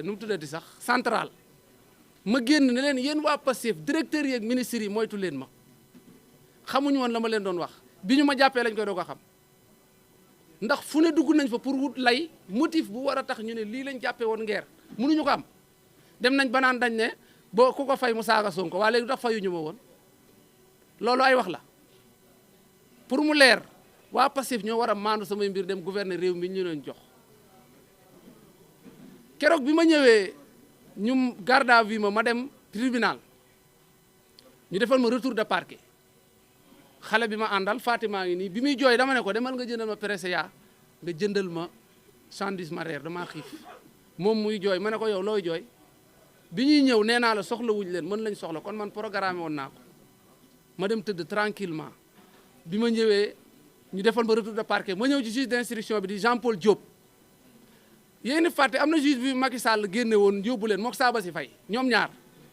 nu mu tuddati sax central ma génn ne leen yéen waa Pastef directeur yeeg ministres yi moytu leen ma xamuñu woon la ma leen doon wax bi ñu ma jàppee lañ koy doog a xam ndax fu ne dugg nañ fa pour wut lay motif bu war a tax ñu ne lii lañ jàppee woon ngeer mënuñu ko am dem nañ ba naan dañ ne boo ku ko fay mu saaga Sonko waa léegi du tax fayuñu ma woon loolu ay wax la pour mu leer waa Pastef ñoo war a maandu samay mbir dem gouverner réew mi ñu leen jox keroog bi ma ñëwee ñu garde à vue ma dem tribunal ñu defal ma retour de parquet xale bi ma àndal Fatima ngi nii bi muy jooy dama ne ko demal nga jëndal ma Presea nga jëndal ma sandwich ma reer damaa xiif moom muy jooy ma ne ko yow looy jooy bi ñuy ñëw nee naa la soxla wuñ leen mën lañ soxla kon man programme woon naa ko ma dem tëdd tranquillement bi ma ñëwee ñu defal ma retour de parquet ma ñëw ci juge d'instruction bi di Jean Paul Diop yéen fàtte am na juge bi Macky Sall génne woon yóbbu leen mook saaba si fay ñoom ñaar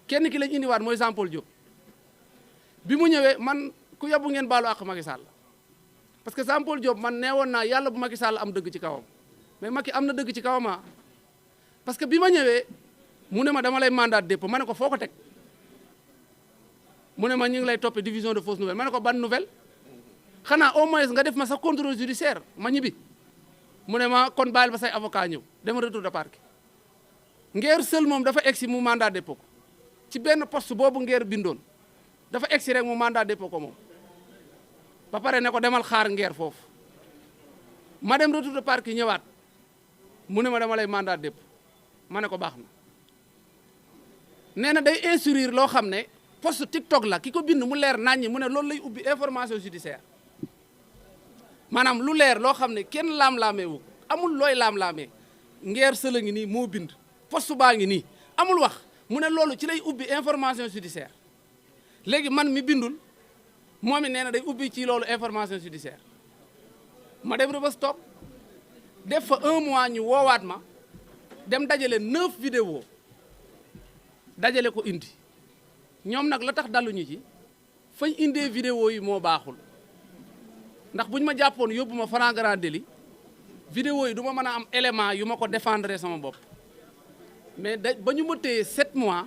kenn ki lañ indiwaat mooy Jean Paul Diop bi mu ñëwee man ku yóbbu ngeen baalu àq Macky Sall parce que Jean Paul Diop man nee woon naa yàlla bu Macky Sall am dëgg ci kawam mais Macky am na dëgg ci kawam parce que bi ma ñëwee mu ne ma dama lay mandat de dépôt ma ne ko foo ko teg mu ne ma ñu ngi lay toppee division de fausse nouvelle ma ne ko ban nouvelle xanaa au moins nga def ma sa contrôle judiciaire ma ñibbi mu ne ma kon bàyyil ba say avocat ñëw dem retour de parquet ngeer seul moom dafa egsi mu mandat de dépôt ko ci benn poste boobu ngeer bindoon dafa egsi rek mu mandat de dépôt ko moom ba pare ne ko demal xaar ngeer foofu ma dem retour de parquet ñëwaat mu ne ma dama lay mandat de dépôt ma ne ko baax na nee na day instruire loo xam ne poste TikTok la ki ko bind mu leer naññi mu ne loolu lay ubbi information judiciaire maanaam lu leer loo xam ne kenn laam-laamee wu amul looy laam-laamee ngeer sëla ngi nii moo bind poste baa ngi nii amul wax mu ne loolu ci lay ubbi information judiciaire léegi man mi bindul moom it nee na day ubbi ci loolu information judiciaire ma dem Rebeuss toog def fa 1 mois ñu woowaat ma dem dajale 9 vidéo dajale ko indi ñoom nag la tax daluñu ci fañ indee vidéo yi moo baaxul ndax buñ ma jàppoon yóbbu ma flagrant délit vidéo yi du ma mën a am élément yu ma ko défendre sama bopp mais ba ñu ma téye 7 mois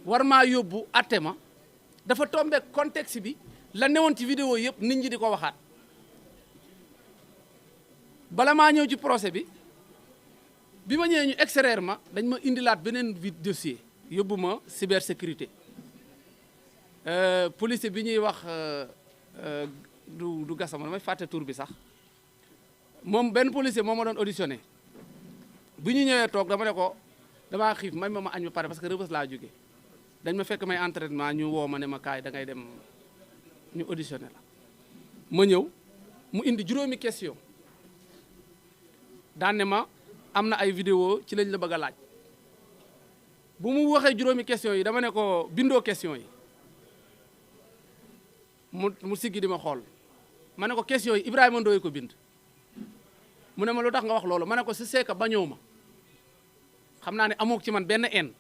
war maa yóbbu atte ma dafa tombé contexte bi la newoon ci vidéo yëpp nit ñi di ko waxaat bala maa ñëw ci procès bi ma ñëwee ñu extraire ma dañ ma indilaat beneen dossier yóbbu ma cybersécurité police bi ñuy wax du Gassama damay fàtte tur bi sax moom benn policier moo ma doon auditionné bi ñu ñëwee toog dama ne ko damaa xiif may ma añ ba pare parce que Rebeuss laa jóge dañ ma fekk may entraînement ñu woo ma ne ma kaay da ngay dem ñu auditionné la ma ñëw mu indi juróomi question daan ne ma am na ay vidéo ci lañ la bëgg a laaj bu mu waxee juróomi question yi dama ne ko bindoo question yi mu siggi di ma xool ma ne ko question yi Ibrahima Ndoye ko bind mu ne ma lu tax nga wax loolu ma ne ko si seeka bañoo ma xam naa ne amoo ci man benn en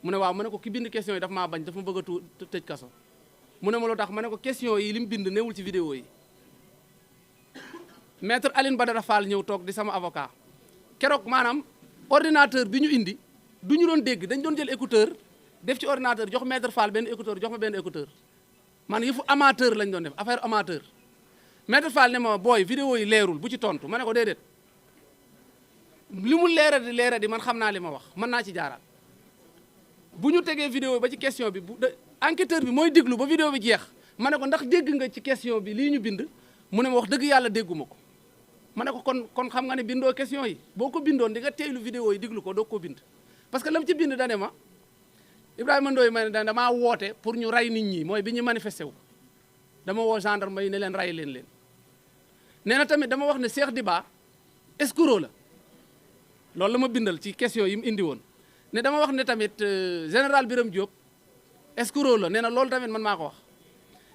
mu ne waaw ma ne ko ki bind question yi dafa maa bañ dafa ma bëgg a tëj kaso mu ne ma lu tax ma ne ko question yi li mu bind newul ci vidéo yi maître Aline Badara Fall ñëw toog di sama avocat keroog maanaam ordinateur bi ñu indi du ñu doon dégg dañ doon jël écouteur def ci ordinateur jox maître Fall benn écouteur jox ma benn écouteur man yëfu amateur lañ doon def affaire amateur maître Fall ne ma booy vidéo yi leerul bu ci tontu ma ne ko déedéet li mu leeradi man xam naa li ma wax mën naa ci jaaraat bu ñu tegee vidéo yi ba ci question bi enquêteur bi mooy déglu ba vidéo bi jeex ma ne ko ndax dégg nga ci question bi lii ñu bind mu ne ma wax dëgg yàlla dégguma ko ma ne ko kon xam nga ne bindoo question yi boo ko bindoon di nga teeylu vidéo yi déglu ko doog ko bind parce que lam ci bind dane ma Ibrahima Ndoye ma ne damaa woote pour ñu rey nit ñi mooy bi ñu manifesté wu dama woo gendarme yi ne leen rey leen nee na tamit dama wax ne Cheikh Diba escroc la loolu la ma bindal ci question yi mu indi woon ne dama wax ne tamit général Birame Diop escroc la nee na loolu tamit man maa ko wax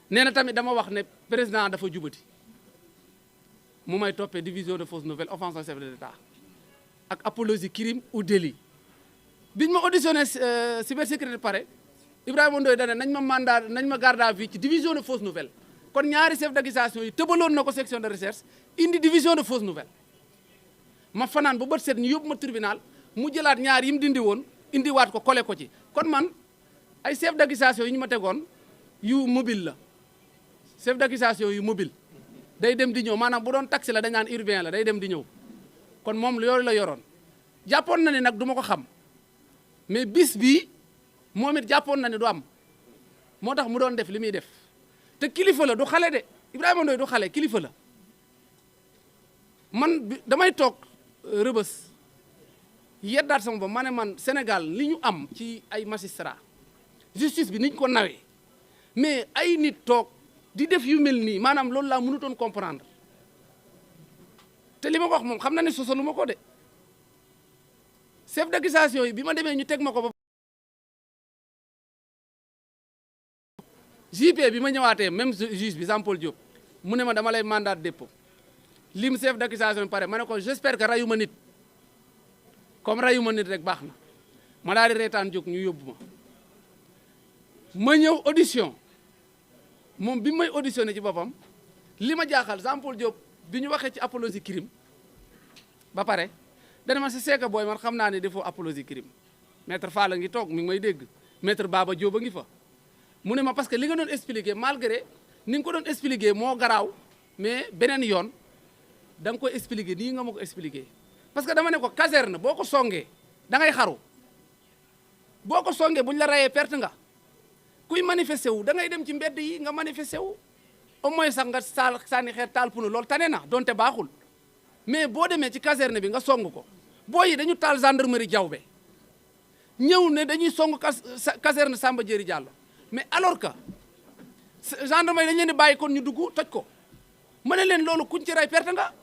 nee na tamit dama wax ne président dafa jubati mu may toppee division de fausse nouvelle offense au chef de l'État ak apologie crime ou délit biñ ma auditionné cybersécurité pare Ibrahima Ndoye dane nañ ma garde à vue ci division de fausse nouvelle kon ñaari chef d'accusation yi tëbaloon na ko section de recherche indi division de fausse nouvelle ma fanaan ba bët set ñu yóbbu ma tribunal mu jëlaat ñaar yi mu dindi woon indiwaat ko collé ko ci kon man ay chef d'accusation yi ñu ma tegoon yu mobile la chef d'accusation yu mobile day dem di ñëw maanaam bu doon taxi la dañ naan urbain la day dem di ñëw kon moom yooyu la yoroon jàppoon na ne nag du ma ko xam mais bis bii moom it jàppoon na ne du am moo tax mu doon def li muy def te kilifa la du xale de Ibrahima Ndoye du xale kilifa la man damay toog rëbës yeddaat sama bopp ma ne man Sénégal li ñu am ci ay magistrat justice bi niñ ko nawee mais ay nit toog di def yu mel nii maanaam loolu laa mënutoon comprendre te li ma ko wax moom xam na ne sosalu ma ko de chef d'accusation yi bi ma demee ñu teg ma ko ba JP bi ma ñëwaatee même juge bi Jean Paul Diop mu ne ma dama lay mandat de dépôt lim chef d'accusation bi pare ma ne ko j'espère que rayu ma nit comme rayu ma nit rek baax na ma daal di reetaan jóg ñu yóbbu ma ñëw audition moom bi may auditionné ci boppam li ma jaaxal Jean Paul Diop bi ñu waxee ci apologie crime ba pare dana ma si seeka booy man xam naa ne defoo apologie crime maître Fall a ngi toog mi ngi may dégg maître Baba Diop a ngi fa mu ne ma parce que li nga doon expliqué malgré ni nga ko doon expliqué moo garaaw mais beneen yoon da nga koy expliqué nii nga ma ko expliqué parce que dama ne ko caserne boo ko songee da ngay xaru boo ko songee buñ la rayee perte nga kuy manifesté wu da ngay dem ci mbedd yi nga manifesté wu au moins sax nga sànni xeer taal punu loolu tane na donte baaxul mais boo demee ci caserne bi nga song ko booy yi dañu taal gendarmerie Diaobé ñëw ne dañuy song caserne Samba Diéry Diallo mais alors que gendarmerie dañ leen di bàyyi kon ñu dugg toj ko ma ne leen loolu kuñ ci rey perte nga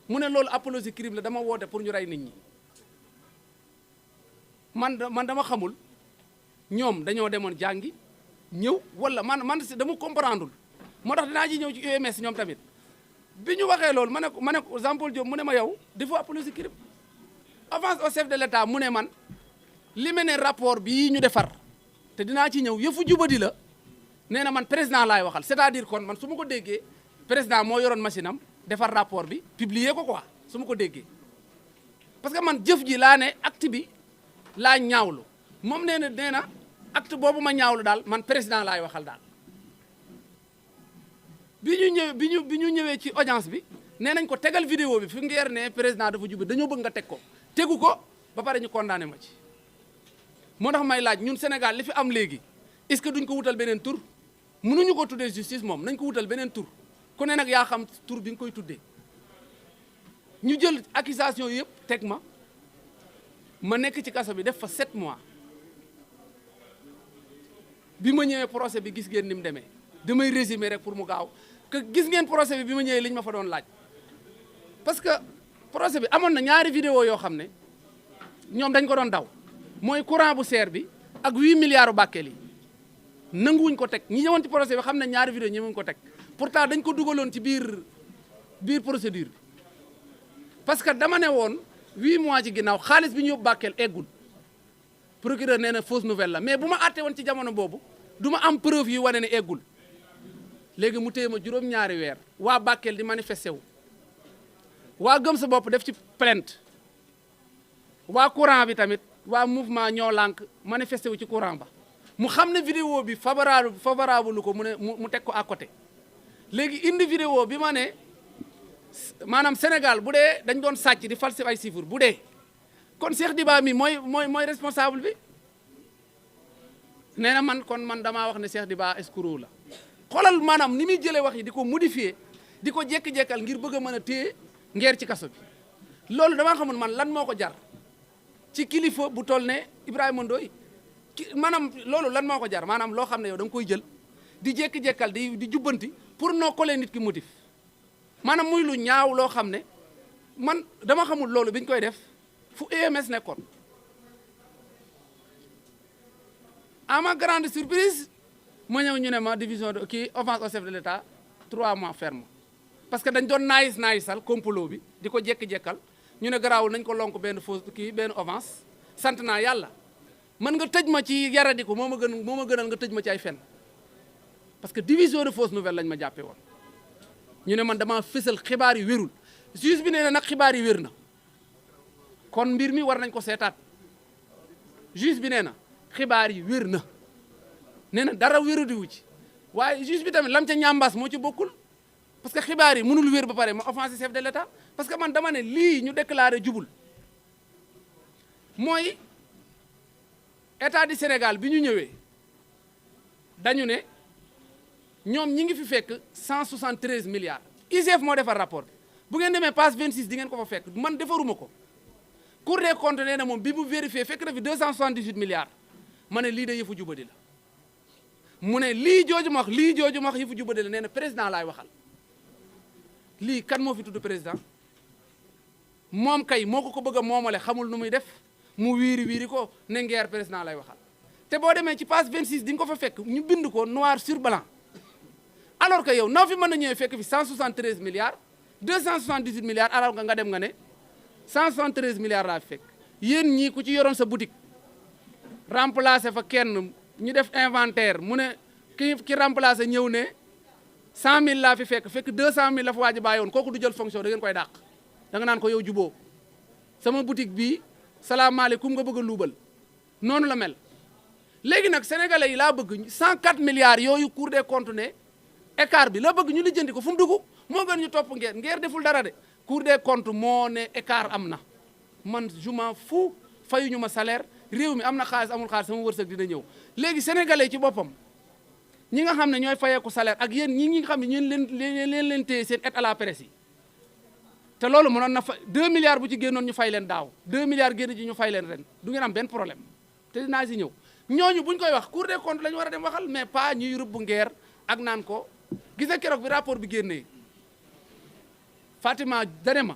mu ne loolu apologie crime la dama woote pour ñu rey nit ñi man dama xamul ñoom dañoo demoon jàngi ñëw wala man dama comprendre moo tax dinaa ji ñëw ci UMS ñoom tamit bi ñu waxee loolu ma ne ko Jean Paul Diop mu ne ma yow defoo apologie crime avance au chef de l'État mu ne man li mel ne rapport bii ñu defar te dinaa ci ñëw yëfu jubadi la nee na man président laay waxal c'est-à-dire kon man su ma ko déggee président moo yoroon machine am defar rapport bi publier ko quoi su ma ko déggee parce que man jëf ji laa ne acte bi laa ñaawlu moom nee na acte boobu ma ñaawlu daal man président laay waxal daal bi ñu ñëwee ci audience bi nee nañ ko tegal vidéo bi fi ngeer ne président dafa jubbi dañoo bëgg nga teg ko tegu ko ba pare ñu condamné ma ci moo tax may laaj ñun Sénégal li fi am léegi est-ce que duñ ko wutal beneen tur mënuñu ko tuddee justice moom nañ ko wutal beneen tur ku ne nag yaa xam tur bi nga koy tuddee ñu jël accusation yëpp teg ma nekk ci kaso bi def fa 7 mois bi ma ñëwee procès bi gis ngeen ni mu demee damay résumer rek pour mu gaaw que gis ngeen procès bi ma ñëwee liñ ma fa doon laaj parce que procès bi amoon na ñaari vidéo yoo xam ne ñoom dañ ko doon daw mooy courant bu seer bi ak 8 milliards Bakel yi nanguwuñ ko teg ñi ñëwoon ci procès bi xam ne ñaari vidéo ñëwuñ ko teg pourtant dañ ko dugaloon ci biir procédure bi parce que dama ne woon 8 mois ci ginnaaw xaalis bi ñu yóbbu Bakel eggul procureur nee na fausse nouvelle la mais bu ma àtte woon ci jamono boobu du ma am preuve yi wane ne eggul léegi mu téye ma juróom-ñaari weer waa Bakel di manifesté wu waa gëm sa bopp def ci plainte waa courant bi tamit waa mouvement ñoo lànk manifesté wu ci courant ba mu xam ne vidéo bi favorable lu ko mu teg ko à côté léegi indi vidéo bi ma ne maanaam Sénégal bu dee dañ doon sàcc di falsifier ay chiffres bu dee kon Cheikh Diba mi mooy responsable bi nee na man damaa wax ne Cheikh Diba escroc la xoolal maanaam ni muy jëlee wax yi di ko modifier di ko jekki-jekkal ngir bëgg a mën a téye ngeer ci kaso bi loolu damaa xamul man lan moo ko jar ci kilifa bu toll ne Ibrahima Ndoye maanaam loolu lan moo ko jar maanaam loo xam ne yow da nga koy jël di jekki-jekkal di jubbanti pour noo coller nit ki motif maanaam muy lu ñaaw loo xam ne man dama xamul loolu biñ koy def fu UMS nekkoon à ma grande surprise ma ñëw ñu ne ma division de kii offense au chef de l'État 3 mois ferme parce que dañ doon naayisal complot bi di ko jekki-jekkal ñu ne garaawul nañ ko lonk benn fausse kii benn offense sant naa yàlla mën nga tëj ma ci yaradiku moo ma gënal nga tëj ma ci ay fen parce que division de fausse nouvelle lañ ma jàppee woon ñu ne man dama fësal xibaar yi wérul juge bi nee na nag xibaar yi wér na kon mbir mi war nañ ko seetaat juge bi nee na xibaar yi wér na nee na dara wéradiwu ci waaye juge bi tamit lam ca ñambaas moo ci bokkul parce que xibaar yi mënul wér ba pare ma offensé chef de l'État parce que man dama ne lii ñu déclaré jubul mooy état du Sénégal bi ñu ñëwee dañu ne ñoom ñi ngi fi fekk 173 milliards IGF moo defar rapport bi bu ngeen demee page 26 di ngeen ko fa fekk man defaruma ko Cour des comptes nee na moom bi mu vérifié fekk na fi 278 milliards ma ne lii de yëfu jubadi la mu ne lii jooju ma wax yëfu jubadi la nee na président laay waxal lii kan moo fi tudd président moom kay moo ko bëgg a moomale xamul nu muy def mu wiiri ko ne ngeer président lay waxal te boo demee ci page 26 di nga ko fa fekk ñu bind ko noir sur blanc alors que yow noo fi mën a ñëwee fekk fi 173 milliards 278 milliards alors que nga dem nga ne 173 milliards laa fi fekk yéen ñii ku ci yoroon sa boutique remplacé fa kenn ñu def inventaire mu ne ki remplacé ñëw ne 100000 laa fi fekk 200000 la fa waaj a bàyyi woon kooku du jël fonction da ngeen koy dàq da nga naan ko yow juboo sama boutique bii salaamaaleykum nga bëgg a luubal noonu la mel léegi nag sénégalais yi laa bëgg 104 milliards yooyu Cour des comptes ne écart bi la bëgg ñu lijjanti ko fu mu dugg moo gën ñu topp ngeer deful dara de Cour des comptes moo ne écart am na man je m'en fous fayuñu ma salaire réew mi am na xaalis amul xaalis sama wërsëg dina ñëw léegi sénégalais ci boppam ñi nga xam ne ñooy fayeeku salaire ak yéen ñi nga xam ne ñeen leen téye seen aide à la presse yi te loolu mënoon na fa 2 milliards bu ci génnoon ñu fay leen daaw 2 milliards génn ji ñu fay leen ren du ngeen am benn problème te dinaa si ñëw ñooñu buñ koy wax Cour des comptes la ñu war a dem waxal mais pas ñuy rëbb ngeer ak naan ko gis nga keroog bi rapport bi génnee Fatima dane ma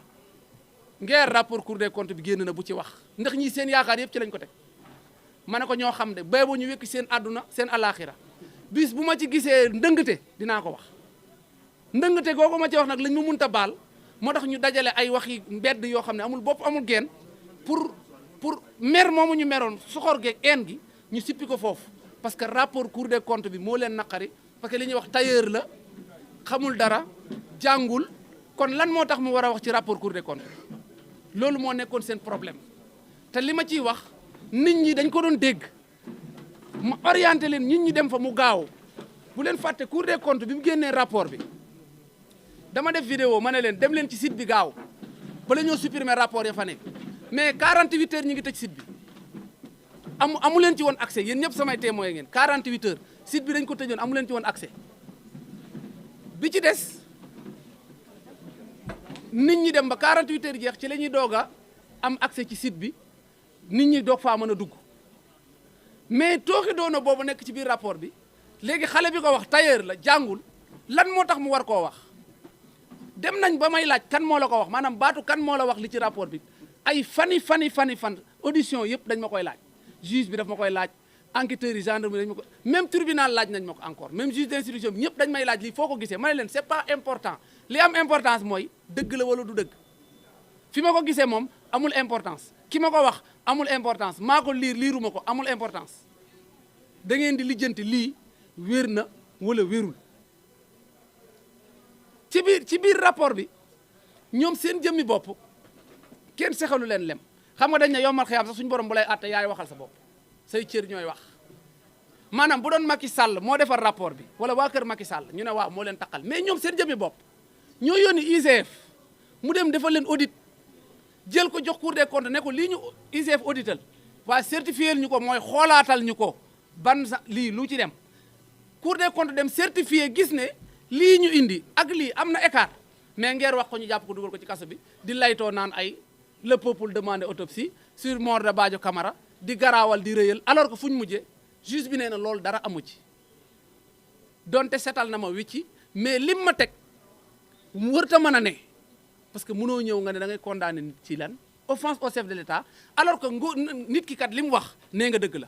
ngeer rapport Cour des comptes bi génn na bu ci wax ndax ñi seen yaakaar yëpp ci lañ ko teg ma ne ko ñoo xam de bay bu ñu wekki seen àdduna seen alaxira bis bu ma ci gisee ndëngate dinaa ko wax ndëngate googu ma ci wax nag lañ ma munta baal moo tax ñu dajale ay waxi mbedd yoo xam ne amul bopp amul geen pour mer moomu ñu meroon soxor geeg een gi ñu sippi ko foofu parce que rapport Cour des comptes bi moo leen naqari parce que li ñuy wax tailleur la xamul dara jàngul kon lan moo tax mu war a wax ci rapport Cour des comptes loolu moo nekkoon seen problème te li ma ciy wax nit ñi dañ ko doon dégg ma orienté leen nit ñi dem fa mu gaaw bu leen fàtte Cour des comptes bi mu génnee rapport bi dama def vidéo ma ne leen dem leen ci site bi gaaw bala ñoo supprimer rapport ya fa nekk mais 48 heures ñi ngi tëj site bi amu leen ci woon accès yéen ñëpp samay témoin ngeen 48 heures site bi dañ ko tëjoon amu leen ci woon accès bi ci des nit ñi dem ba 48 heures jeex ci la ñuy doog a am accès ci site bi nit ñi doog faa mën a dugg mais tooxi doona boobu nekk ci biir rapport bi léegi xale bi ko wax tailleur la jàngul lan moo tax mu war koo wax dem nañ ba may laaj kan moo la ko wax maanaam baatu kan moo la wax li ci rapport bi ay fan audition yëpp dañ ma koy laaj juge bi daf ma koy laaj enquêteurs yi gendarmerie dañ ma ko même tribunal laaj nañ ma ko encore même juge d'instruction bi ñëpp dañ may laaj lii foo ko gisee ma ne leen c'est pas important li am importance mooy dëgg la wala du dëgg fi ma ko gisee moom amul importance ki ma ko wax amul importance maa ko liiruma ko amul importance da ngeen di lijjanti lii wér na wala wérul ci biir rapport bi ñoom seen jëmmi bopp kenn sexalu leen lem xam nga dañ ne yombal xiyaam sax suñu borom bu lay àtte yaay waxal sa bopp say cër ñooy wax maanaam bu doon Macky Sall moo defar rapport bi wala waa kër Macky Sall ñu ne waaw moo leen taqal mais ñoom seen jëmmi bopp ñoo yónni IGF mu dem defal leen audit jël ko jox Cour des comptes ne ko lii ñu IGF audital waa certifié ñu ko mooy xoolaatal ñu ko ban lii lu ci dem Cour des comptes dem certifié gis ne lii ñu indi ak lii am na écart mais ngeer wax ko ñu jàpp ko dugal ko ci kaso bi di laytoo naan ay le peuple demande autopsie sur mort de Badio Camara di garaawal di rëyal alors que fu ñu mujjee juge bi nee na loolu dara amu ci donte setal na ma wicci mais lim ma teg wërta mën a ne parce que mënoo ñëw nga ne da ngay condamné nit ci lan offense au chef de l'État alors que nit ki kat li mu wax nee nga dëgg la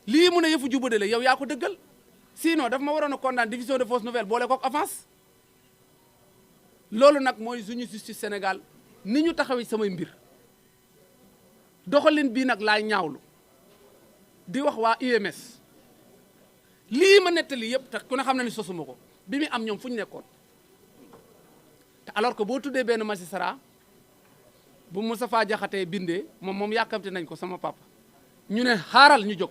lii mu ne yëfu jubade la yow yaa ko dëggal sinon daf ma waroon a condamné diffusion de fausse nouvelle boole kook offense loolu nag mooy suñu justice Sénégal ni ñu taxawee samay mbir doxalin bii nag laay ñaawlu di wax waa UMS lii ma nettali yëpp te ku ne xam na ni sosuma ko bi mu am ñoom fu ñu nekkoon te alors que boo tuddee benn magistrat bu Moustapha Diakhaté bindee moom yàkkamte nañ ko sama papa ñu ne xaaral ñu jóg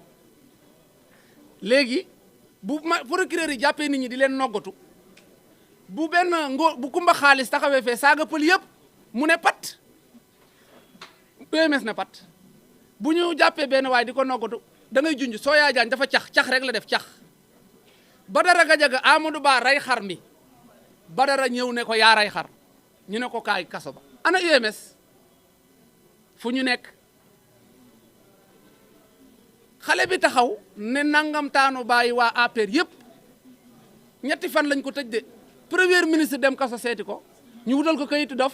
léegi bu procureur yi jàppee nit ñi di leen noggatu bu benn bu kumba xaalis taxawee fee saaga pël yëpp mu ne pat UMS ne pat bu ñu jàppee benn waay di ko noggatu da ngay junj Sooya Jaañ dafa cax rek la def cax Badara Gajaga Amadou Ba rey xar mi Badara ñëw ne ko yaa rey xar ñu ne ko kaay kaso ba ana UMS fu ñu nekk xale bi taxaw ne nangam taanu bàyyi waa APR yëpp ñetti fan lañ ko tëj de premier ministre dem kaso seeti ko ñu wutal ko kayitu dof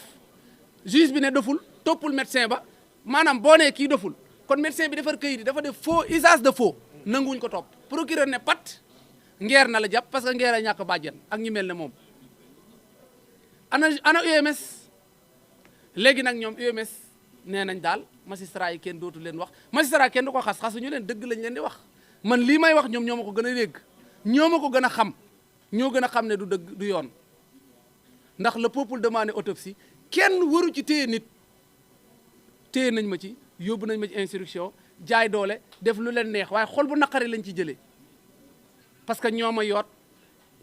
juge bi ne doful toppul médecin ba maanaam boo nee kii doful kon médecin bi defar kayit yi dafa def faux usage de faux nanguwuñ ko topp procureur ne pat ngeer na la jàpp parce que ngeer a ñàkk bàjjen ak ñi mel ne moom ana UMS léegi nag ñoom UMS nee nañ daal magistrat yi kenn dootu leen wax magistrat kenn du ko xasuñu leen dëgg lañ leen di wax man lii may wax ñoom ñoo ma ko gën a dégg ñoo ma ko gën a xam ñoo gën a xam ne du dëgg du yoon ndax le peuple demandé autopsie kenn waru ci téye nit téye nañ ma ci yóbbu nañ ma ci instruction jaay doole def lu leen neex waaye xol bu naqari lañ ci jëlee parce que ñoo ma yoot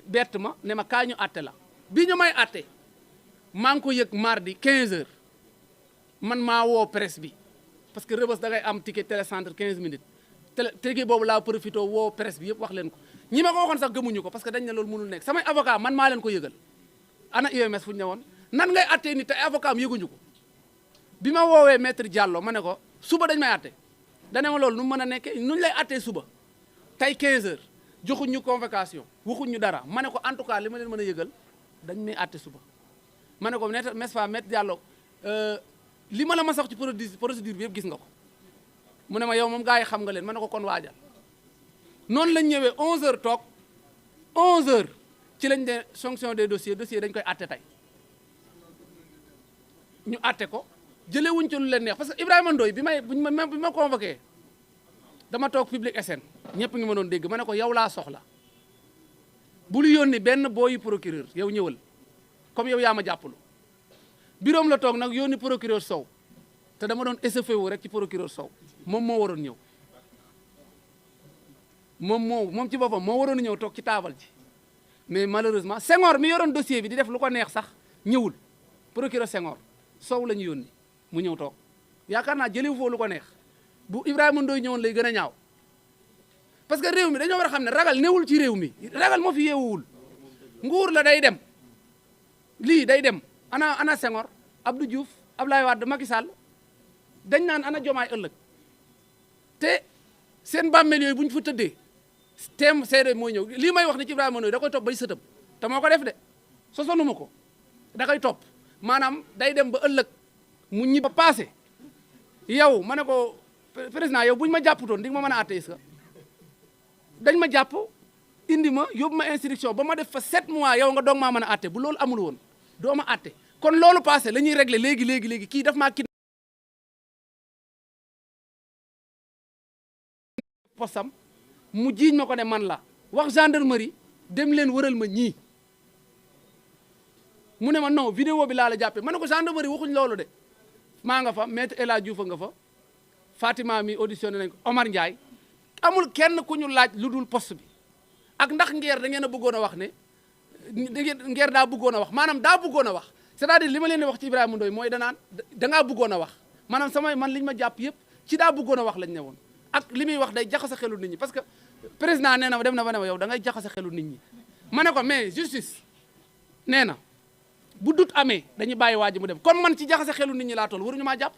bett ma ne ma kaa ñu àtte la bi ñu may àtte maa ngi ko yëg mardi 15 heures man maa woo presse bi parce que Rebeuss da ngay am ticket télécentre 15 minutes ticket boobu laa profité woo presse bi yëpp wax leen ko ñi ma ko waxoon sax gëmuñu ko parce que dañ ne loolu mënul nekk samay avocat man maa leen ko yëgal ana UMS fu ñu ne woon nan ngay attee ni te avocat am yëguñu ko bi ma woowee maître Diallo ma ne ko suba dañ may atte dane ma loolu nu mën a nekkee nuñ lay attee suba tey 15 heures joxuñ ñu convocation waxuñ ñu dara ma ne ko en tout cas li ma leen mën a yëgal dañ may atte suba ma ne ko maître Diallo li ma la ma sax ci procédure bi yëpp gis nga ko mu ne ma yow moom gars yi xam nga leen ma ne ko kon waajal noonu lañ ñëwee 11h toog 11h ci lañ de sanction des dossiers dañ koy atte tey ñu atte ko jëlee wuñ ci lu leen neex parce que Ibrahima Ndoye bi ma convoqué dama toog public SN ñëpp ngi ma doon dégg ma ne ko yow laa soxla bul yónni benn booyu procureur yow ñëwal comme yow yaa ma jàppalu bureau la toog nag yónni procureur Sow te dama doon échauffé wu rek ci procureur Sow moom moo waroon ñëw moom ci boppam moo waroon ñëw toog ci taabal ji mais malheureusement Senghor mi yoroon dossier bi di def lu ko neex sax ñëwul procureur Senghor Sow la ñu yónni mu ñëw toog yaakaar naa jëlewu foofu lu ko neex bu Ibrahima Ndoye ñëwoon lay gën a ñaaw parce que réew mi dañoo war a xam ne ragal newul ci réew mi ragal moo fi yeewuwul nguur la day dem lii day dem ana Senghor Abdou Diouf Abdoulaye Wade Macky Sall dañ naan ana Jomaay ëllëg te seen bàmmeel yooyu bu ñu fa tëddee teem seede mooy ñëw lii may wax ne ci Ibrahima Ndoye da koy topp bay sëtam te moo ko def de sosonuma ko da koy topp maanaam day dem ba ëllëg mu ñi ba passé yow ma ne ko président yow buñu ma jàpputoon di nga ma mën a àtte est-ce que dañ ma jàpp indi ma yóbbu ma instruction ba ma def fa 7 mois yow nga doog maa mën a àtte bu loolu amul woon doo ma àtte kon loolu passé la ñuy régler léegi kii daf maa kii posam mu jiiñ ma ko ne man la wax gendarmerie dem leen wëral ma ñii mu ne ma non vidéo bi laa la jàppee ma ne ko gendarmerie waxuñ loolu de maa nga fa maître El Hadj Diouf nga fa Fatima mi auditionné nañ ko Omar Ndiaye amul kenn ku ñu laaj lu dul poste bi ak ndax ngeer da ngeen a bëggoon a wax ne ngeer daa bëggoon a wax maanaam daa bëggoon a wax c'est-à-dire li ma leen di wax ci Ibrahima Ndoye mooy dangaa bëggoon a wax maanaam man liñ ma jàpp yëpp ci daa bëggoon a wax lañ ne woon ak li muy wax day jaxase xelu nit ñi parce que président nee na dem na ba ne ma yow da ngay jaxase xelu nit ñi ma ne ko mais justice nee na bu dut amee dañuy bàyyi waa ji mu dem kon man ci jaxase xelu nit ñi laa toll waruñu maa jàpp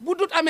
bu dut amee